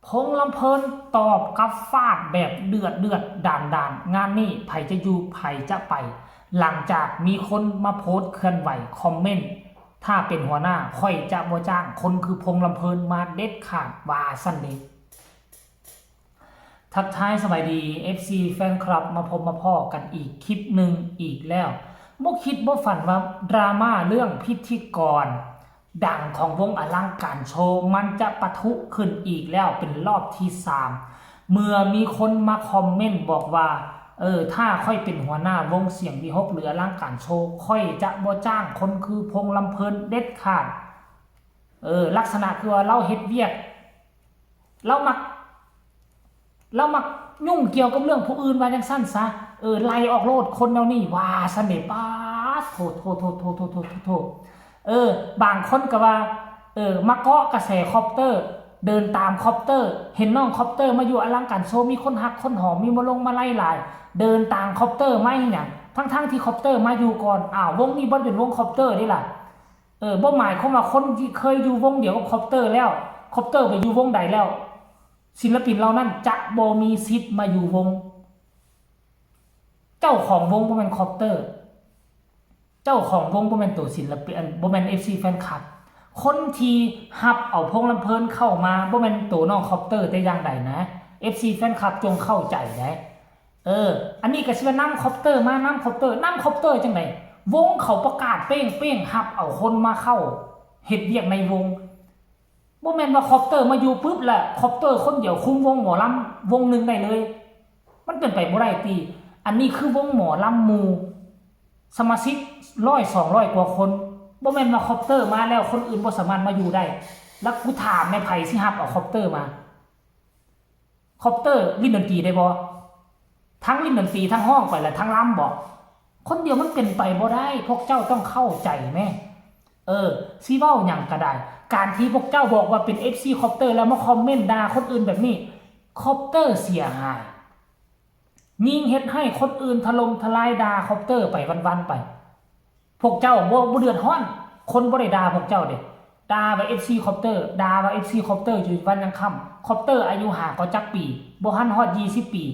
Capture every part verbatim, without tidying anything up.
พงษ์ลำเพลินตอบกลับฟาดแบบเดือดเดือดด่านด่านๆ งานนี้ไผจะอยู่ไผจะไป หลังจากมีคนมาโพสต์เคลื่อนไหวคอมเมนต์ ถ้าเป็นหัวหน้าข้อยจะบ่จ้างคนคือพงษ์ลำเพลินมาเด็ดขาด ว่าซั่นเด้ ทักทายสบายดี เอฟซี แฟนคลับ มาพบมาพ้อกันอีกคลิปหนึ่งอีกแล้ว บ่คิดบ่ฝันว่าดราม่าเรื่องพิธีกรดังของวงอลังการโชว์ มันจะปะทุขึ้นอีกแล้วเป็นรอบที่สาม เมื่อมีคนมาคอมเมนต์บอกว่า เออ ถ้าข้อยเป็นหัวหน้าวงเสียงวิหคหรืออลังการโชว์ ข้อยจะบ่จ้างคนคือพงษ์ลำเพลินเด็ดขาด เออ ลักษณะคือว่าลาวเฮ็ดเวียก ลาวมัก ลาวมักยุ่งเกี่ยวกับเรื่องผู้อื่น ว่าจั่งซั้นซะ เออ ไล่ออกโลดคนแนวนี้ ว่าซั่นเด้ ป๊าด โธ่ โธ่ โธ่ เออ บางคนก็ว่า เออ มาเกาะกระแสคอปเตอร์ เดินตามคอปเตอร์ เห็นน้องคอปเตอร์มาอยู่อลังการโชว์ มีคนฮักคนหอม มีมาลงมาลัยหลาย เดินตามคอปเตอร์มาอีหยัง ทั้งๆที่คอปเตอร์มาอยู่ก่อน อ้าว วงนี้บ่เป็นวงคอปเตอร์เด้ล่ะ เออ บ่หมายความว่าคนที่เคยอยู่วงเดียวกับคอปเตอร์แล้ว คอปเตอร์ไปอยู่วงใดแล้ว ศิลปินเหล่านั้นจะบ่มีสิทธิ์มาอยู่วง เจ้าของวงบ่แม่นคอปเตอร์ เจ้าของวงบ่แม่นตัวศิลปิน บ่แม่น เอฟซี แฟนคลับ คนที่ฮับเอาพงษ์ลำเพลินเข้ามาบ่แม่นตัวน้องคอปเตอร์แต่อย่างใดนะ เอฟซี แฟนคลับจงเข้าใจนะ เออ อันนี้ก็สิว่านำคอปเตอร์มานำคอปเตอร์ นำคอปเตอร์จั่งใด วงเขาประกาศเป้งๆ ฮับเอาคนมาเข้าเฮ็ดเวียกในวง บ่แม่นว่าคอปเตอร์มาอยู่ปุ๊บแล้วคอปเตอร์คนเดียวคุมวงหมอลำวงหนึ่งได้เลย มันเป็นไปบ่ได้ติ อันนี้คือวงหมอลำหมู่ สมาชิกร้อยสองร้อยกว่าคน บ่แม่นว่าคอปเตอร์มาแล้วคนอื่นบ่สามารถมาอยู่ได้ แล้วกูถามแม่ ไผสิฮับเอาคอปเตอร์มา คอปเตอร์เล่นดนตรีได้บ่ ทั้งเล่นดนตรีทั้งฮ้องไปและทั้งลำบ่ คนเดียวมันเป็นไปบ่ได้ พวกเจ้าต้องเข้าใจแม่ เออ สิเว้าหยังก็ได้ การที่พวกเจ้าบอกว่าเป็น เอฟซี คอปเตอร์แล้วมาคอมเมนต์ด่าคนอื่นแบบนี้ คอปเตอร์เสียหาย ยิ่งเฮ็ดให้คนอื่นถล่มทลายด่าคอปเตอร์ไปวันๆไป พวกเจ้าบ่ บ่เดือดร้อน คนบ่ได้ด่าพวกเจ้าเด้ ด่าว่า เอฟซี คอปเตอร์ ด่าว่า เอฟซี คอปเตอร์อยู่วันยังค่ำ คอปเตอร์อายุหาก็จักปี บ่ทันฮอดยี่สิบปี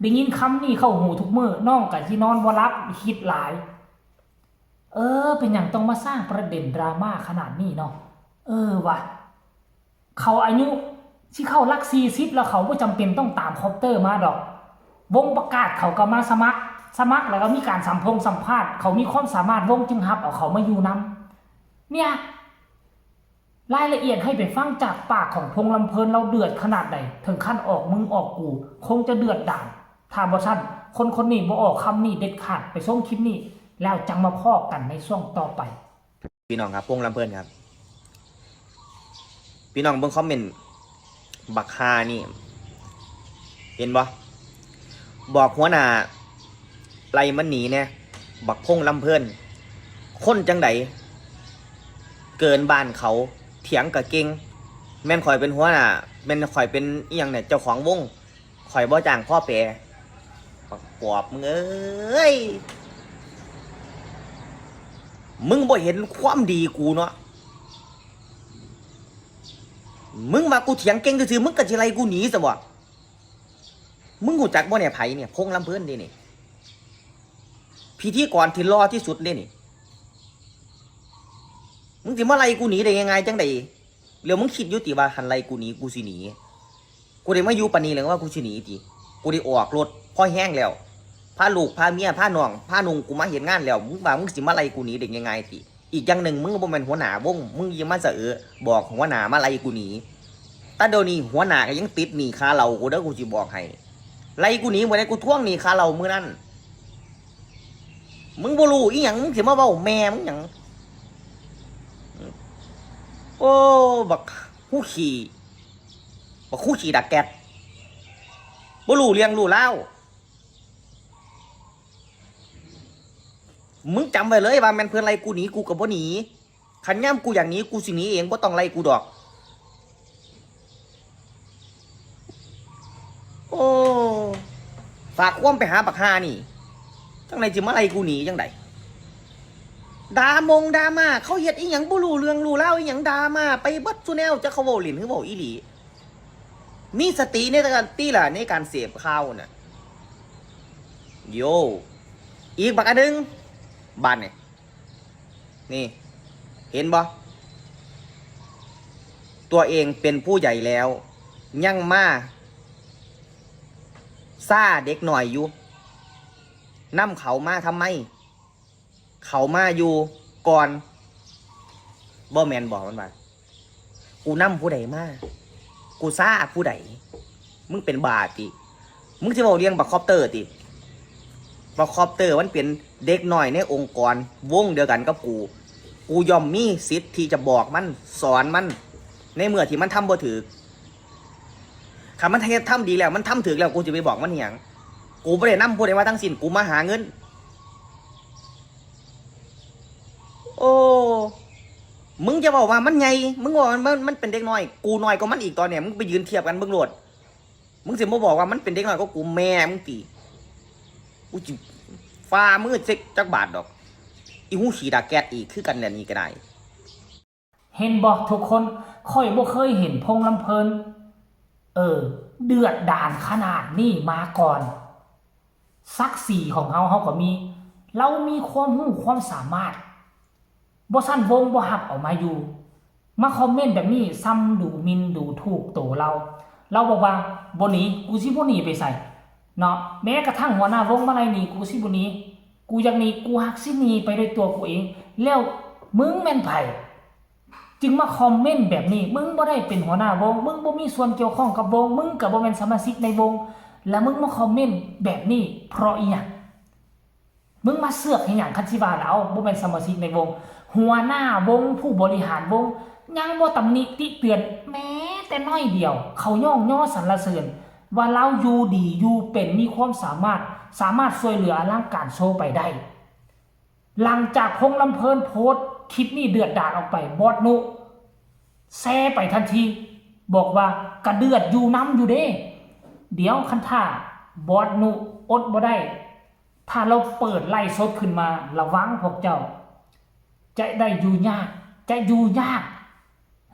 ได้ยินคำนี้เข้าหูทุกมื้อ น้องก็สินอนบ่หลับ คิดหลาย เออ เป็นหยังต้องมาสร้างประเด็นดราม่าขนาดนี้เนาะ เออว่ะ เขาอายุสิเข้าหลักสี่สิบแล้ว เขาบ่จำเป็นต้องตามคอปเตอร์มาดอก วงประกาศเขาก็มาสมัคร สมัครแล้วก็มีการสัมพงสัมภาษณ์ เขามีความสามารถ วงจึงฮับเอาเขามาอยู่นำ เนี่ย รายละเอียดให้ไปฟังจากปากของพงษ์ลำเพลิน ลาวเดือดขนาดใด ถึงขั้นออกมึงออกกู คงจะเดือดดาล ถ้าบ่ซั้น คนคนนี้บ่ออกคำนี้เด็ดขาด ไปชมคลิปนี้ แล้วจั่งมาพ้อกันในช่วงต่อไป พี่น้องครับ พงษ์ลำเพลินครับ พี่น้องเบิ่งคอมเมนต์ บักฮานี่ เห็นบ่ บอกหัวหน้า ไล่มันหนีแน่ บักพงษ์ลำเพลิน คนจั่งใด เกินบ้านเขา เถียงก็เก่ง แม่นข้อยเป็นหัวหน้า แม่นข้อยเป็นอิหยังเนี่ย เจ้าของวง ข้อยบ่จ้างคอแปร บักปอบมึงเอ้ย มึงบ่เห็นความดีกูเนาะ มึงว่ากูเถียงเก่งซื่อๆ มึงก็สิไล่กูหนีซะบ่ มึงรู้จักบ่เนี่ย ไผเนี่ย พงษ์ลำเพลินเด้นี่ พิธีกรที่หล่อที่สุดเด้นี่ มึงสิมาไล่กูหนีได้ง่ายๆจั่งใด แล้วมึงคิดอยู่ติว่าคันไล่กูหนีกูสิหนี กูได้มาอยู่ปานนี้แล้วว่ากูสิหนีติ กูได้ออกรถพอแฮงแล้ว พาลูกพาเมียพาน้องพานุ่งกูมาเฮ็ดงานแล้ว มึงว่ามึงสิมาไล่กูหนีได้ง่ายๆติ อีกอย่างหนึ่งมึงบ่แม่นหัวหน้าวง มึงอย่ามาสะเออบอกหัวหน้ามาไล่กูหนี แต่เดี๋ยวนี้หัวหน้าก็ยังติดหนี้ค่าเหล้ากูเด้อ กูสิบอกให้ ไล่กูหนีมื้อใดกูทวงหนี้ค่าเหล้ามื้อนั้น มึงบ่รู้อีหยัง มึงสิมาเว้าแม่มึงหยัง โอ้ บักฮู้ขี้ บักฮู้ขี้ดักแก๊ส บ่รู้เรื่องรู้ราว มึงจำไว้เลยว่าแม่นเพิ่นไล่กูหนี กูก็บ่หนี คันยามกูอยากหนี กูสิหนีเอง บ่ต้องไล่กูดอก โอ้ ฝากความไปหาบักห่านี่ จั่งใดสิมาไล่กูหนีจั่งใด ด่ามงด่ามา เขาเฮ็ดอีหยังบ่รู้เรื่องรู้ราวอีหยัง ด่ามาไปเบิดซุแนว จักเขาเว้าเล่นหรือเว้าอีหลี มีสติในการตีล่ะในการเสพข่าวน่ะ โย อีกบักอันหนึ่ง บาดนี่ นี่ เห็นบ่ ตัวเองเป็นผู้ใหญ่แล้ว ยังมาซ่าเด็กน้อยอยู่ นำเขามาทำไม เขามาอยู่ก่อน บ่แม่นบอกมันว่า กูนำผู้ใดมา กูซ่าผู้ใด มึงเป็นบ้าติ มึงสิเว้าเรื่องบักคอปเตอร์ติ บักคอปเตอร์มันเป็นเด็กน้อยในองค์กรวงเดียวกันกับกู กูย่อมมีสิทธิ์ที่จะบอกมัน สอนมัน ในเมื่อที่มันทำบ่ถูก คันมันเฮ็ดทำดีแล้ว มันทำถูกแล้ว กูจะไปบอกมันอิหยัง กูบ่ได้นำผู้ใดมาทั้งสิ้น กูมาหาเงิน โอ้ มึงจะบอกว่ามันใหญ่ มึงบอกว่ามัน มันเป็นเด็กน้อย กูน้อยกว่ามันอีกตอนเนี้ย มึงไปยืนเทียบกันเบิ่งโลด มึงสิมาบอกว่ามันเป็นเด็กน้อยกว่ากู แม่มึงติ กูจิฟามือเซ็กจักบาทดอก อีหูขี้ดากแก๊สอีกคือกันแหละนี่ก็ได้ เห็นบ่ทุกคน ข้อยบ่เคยเห็นพงษ์ลำเพลิน เออ เดือดดาลขนาดนี้มาก่อน ศักดิ์ศรีของเฮา เฮาก็มี ลาวมีความรู้ความสามารถ บ่ซั้นวงบ่ฮับเอามาอยู่ มาคอมเมนต์แบบนี้ ซ่ำดูหมิ่นดูถูกโตลาว ลาวบอกว่า บ่หนี กูสิบ่หนีไปไส เนาะ แม้กระทั่งหัวหน้าวงมาลัยหนี กูสิบ่หนี กูอยากหนี กูฮักสิหนีไปด้วยตัวกูเอง แล้วมึงแม่นไผ จึงมาคอมเมนต์แบบนี้ มึงบ่ได้เป็นหัวหน้าวง มึงบ่มีส่วนเกี่ยวข้องกับวง มึงก็บ่แม่นสมาชิกในวง แล้วมึงมาคอมเมนต์แบบนี้เพราะอิหยัง มึงมาเสือกอิหยัง คันสิว่าแล้วบ่แม่นสมาชิกในวง หัวหน้าวง ผู้บริหารวง ยังบ่ตำหนิติเตือนแม้แต่น้อยเดียว เขาย่องย่อสรรเสริญ ว่าลาวอยู่ดีอยู่เป็น มีความสามารถ สามารถช่วยเหลืออลังการโชว์ไปได้ หลังจากพงษ์ลำเพลินโพสต์คลิปนี้เดือดดาลออกไป บอสนุแชร์ไปทันที บอกว่ากะเดือดอยู่นำอยู่เด้ เดี๋ยวคันถ้าบอสนุอดบ่ได้ ถ้าลาวเปิดไลฟ์สดขึ้นมา ระวังพวกเจ้า จะได้อยู่ยาก จะอยู่ยาก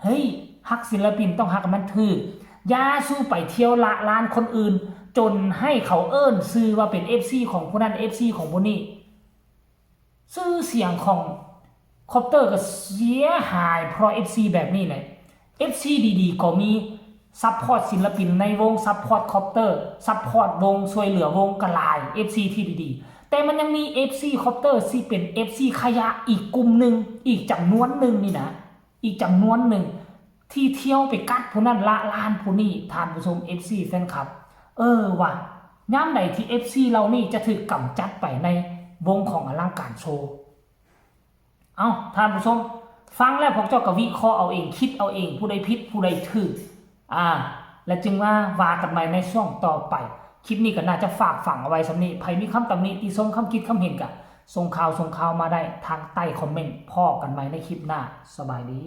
เฮ้ย ฮักศิลปินต้องฮักมันถืก อย่าสู่ไปเที่ยวละลานคนอื่น จนให้เขาเอิ้นชื่อว่าเป็น เอฟซี ของผู้นั้น เอฟซี ของผู้นี้ ชื่อเสียงของคอปเตอร์ก็เสียหายเพราะ เอฟซี แบบนี้แหละ เอฟซี ดีๆ ก็มี ซัพพอร์ตศิลปินในวง ซัพพอร์ตคอปเตอร์ ซัพพอร์ตวง ช่วยเหลือวงก็หลาย เอฟซี ที่ดีๆ แต่มันยังมี เอฟซี คอปเตอร์ ที่เป็น เอฟซี ขยะอีกกลุ่มหนึ่ง อีกจำนวนหนึ่งนี่นะ อีกจำนวนหนึ่ง ที่เที่ยวไปกัดผู้นั้นละลานผู้นี้ ท่านผู้ชม เอฟซี แฟนคลับ เออว่ะ ยามใดที่ เอฟซี เหล่านี้จะถูกกำจัดไปในวงของอลังการโชว์ เอ้า ท่านผู้ชม ฟังแล้วพวกเจ้าก็วิเคราะห์เอาเอง คิดเอาเอง ผู้ใดผิด ผู้ใดถูก อ่า และจึงว่าว่ากันใหม่ในช่วงต่อไป คลิปนี้ก็น่าจะฝากฝังเอาไว้ส่ำนี้ ใผมีคำตำหนิติชม คำคิดคำเห็นก็ส่งข่าว ส่งข่าวมาได้ทางใต้คอมเมนต์ พ้อกันใหม่ในคลิปหน้า สบายดี